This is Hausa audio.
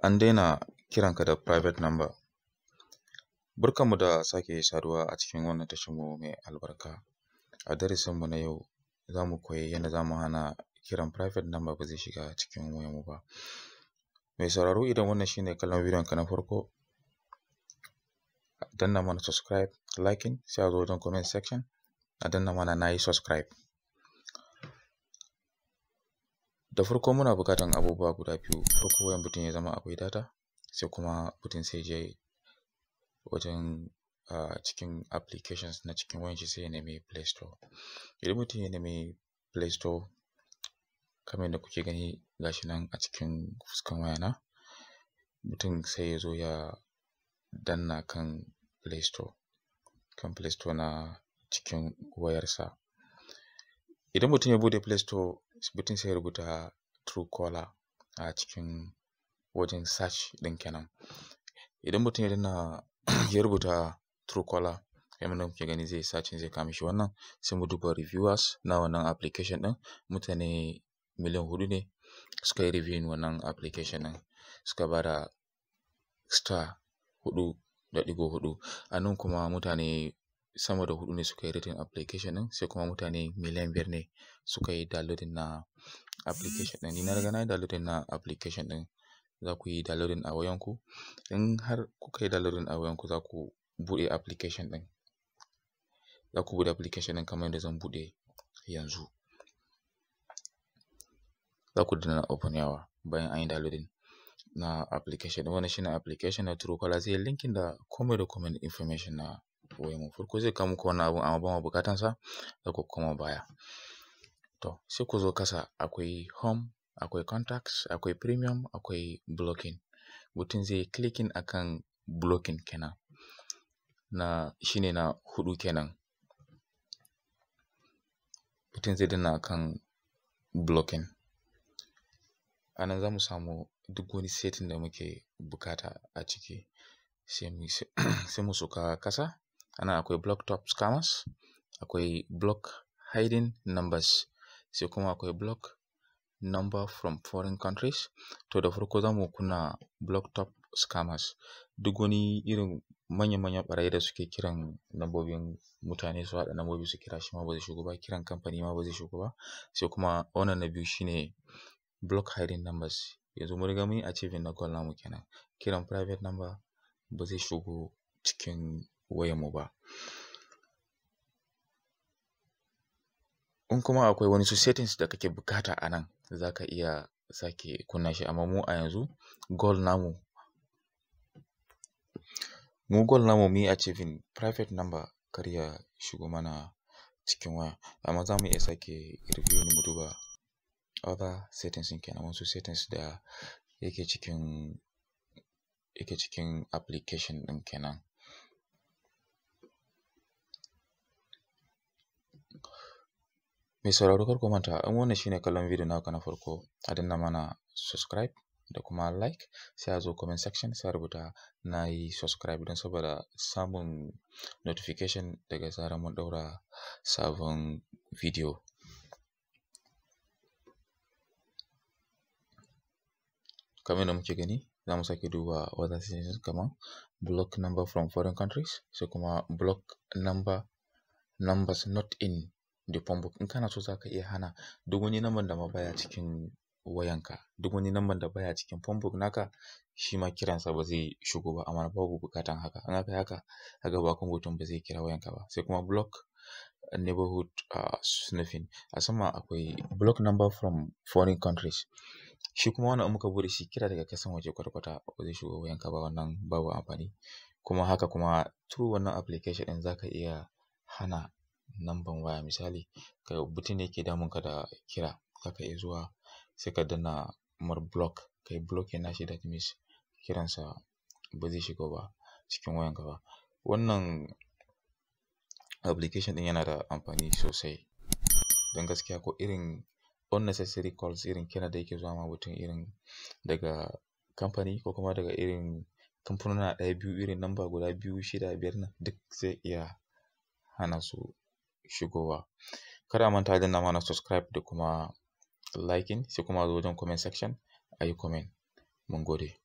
An daina kiranka da private number. Barkanmu da sake saduwa a cikin wannan tasharmu mai albarka. A darasinmu na yau za mu koyi yadda za mu hana kiran private number ba zai shiga cikin wayarmu ba. Mai sauraro, idan wannan shi ne kallon bidiyonka na farko, danna mana subscribe, liking, sai a zo wajen comment section a danna mana na yi subscribe. Da farko muna buƙatan abubuwa guda biyu. Farko, wayan mutum ya zama akwai data, sai kuma mutum sai je wajen cikin applications na cikin wayan shi, sai ya nemi Play Store. Idan mutum ya nemi Play Store, kamar yadda kuke gani, ga shi nan a cikin fuskan wayana, mutum sai ya zo ya danna kan Play Store, kan Play Store na cikin wayarsa. Idan mutum ya buɗe Play Store, mutum sai ya rubuta Truecaller a cikin wajen search ɗin kenan. Idan mutum ya danna, ya rubuta Truecaller, kamar yadda kuke gani, zai searching, zai kawo mishi wannan. Sai mu duba reviewers na wannan application ɗin. Mutane 4 miliyan ne suka yi reviewing wannan application ɗin, suka ba da star 4.4. A nan kuma mutane sama da huɗu ne suka yi rating application ɗin, sai kuma mutane 5 miliyan ne suka yi downloading na application ɗin. Ni na riga na yi downloading na application ɗin. Za ku yi downloading a wayanku. In har kuka yi downloading a wayanku, za ku buɗe application ɗin. Za ku buɗe application ɗin kamar yadda zan buɗe yanzu. Za ku danna open yawa bayan an yi downloading na application ɗin. Wannan shine application na Truecaller, zai yi linking da komai da komai information na wayarmu. Farko zai kawo muku wannan abun, amma ba mu buƙatan sa, za ku koma baya. To, sai ku zo ƙasa, akwai home, akwai contacts, akwai premium, akwai blocking. Mutum zai yi clicking akan blocking kenan. Na shine na huɗu kenan. Mutum zai danna akan blocking. A nan za mu samu duk wani setting da muke buƙata a ciki. Sai mu sauka ƙasa. A nan akwai block top scammers, akwai block hiding numbers, sai kuma akwai block number from foreign countries. To, da farko za mu kunna block top scammers. Duk wani irin manya-manyan ɓarayi da suke kiran lambobin mutane, su haɗa lambobi su kira, shi ma ba zai shigo ba, kiran kamfani ma ba zai shigo ba. Sai kuma wannan na biyu shine block hiding numbers. Yanzu mun riga mun yi achieving na goal namu kenan. Kiran private number ba zai shigo cikin wayarmu ba. In kuma akwai wani su settings da kake buƙata a nan, za ka iya sake kunna shi, amma mu a yanzu goal namu mu yi achieving private number kar ya shigo mana cikin waya. Amma za mu iya sake reviewing, mu duba other settings ɗin kenan, wasu settings da yake cikin application ɗin kenan. Mai sauraro, kar ku manta, in wannan shine kallon bidiyo naka na farko, a danna mana subscribe da kuma like, sai a zo comment section sai a rubuta na yi subscribe, don saboda samun notification daga zarar mun ɗaura sabon bidiyo. Kamar yadda muke gani, za mu sake duba other settings kamar block number from foreign countries, sai kuma block numbers not in the phone book. In kana so, za ka iya hana duk wani number da ma baya cikin wayanka, duk wani number da baya cikin phone book naka, shi ma kiransa ba zai shigo ba, amma babu buƙatan haka. In aka yi haka, kaga bakon mutum ba zai kira wayanka ba. Sai kuma block neighborhood snooping. A sama akwai block number from foreign countries. Shi kuma wannan in muka buɗe shi, kira daga ƙasan waje kwata-kwata ba zai shigo wayanka ba, wannan babu amfani. Kuma haka kuma through wannan application ɗin za ka iya hana number waya. Misali, mutum ne yake damunka da kira, za ka iya zuwa sai ka danna mar block, ka yi blocking nashi, that means kiransa ba zai shigo ba cikin wayanka ba. Wannan application ɗin yana da amfani sosai. Don gaskiya, ko irin unnecessary calls, irin kira da yake zuwa ma mutum irin daga kamfani ko kuma daga irin kamfanona ɗaya biyu, irin number guda biyu, shida, biyar nan, duk zai iya hana su shigowa. Kada a manta a danna mana subscribe da kuma liking, sai kuma a zo wajen comment section a yi comment. Mun gode.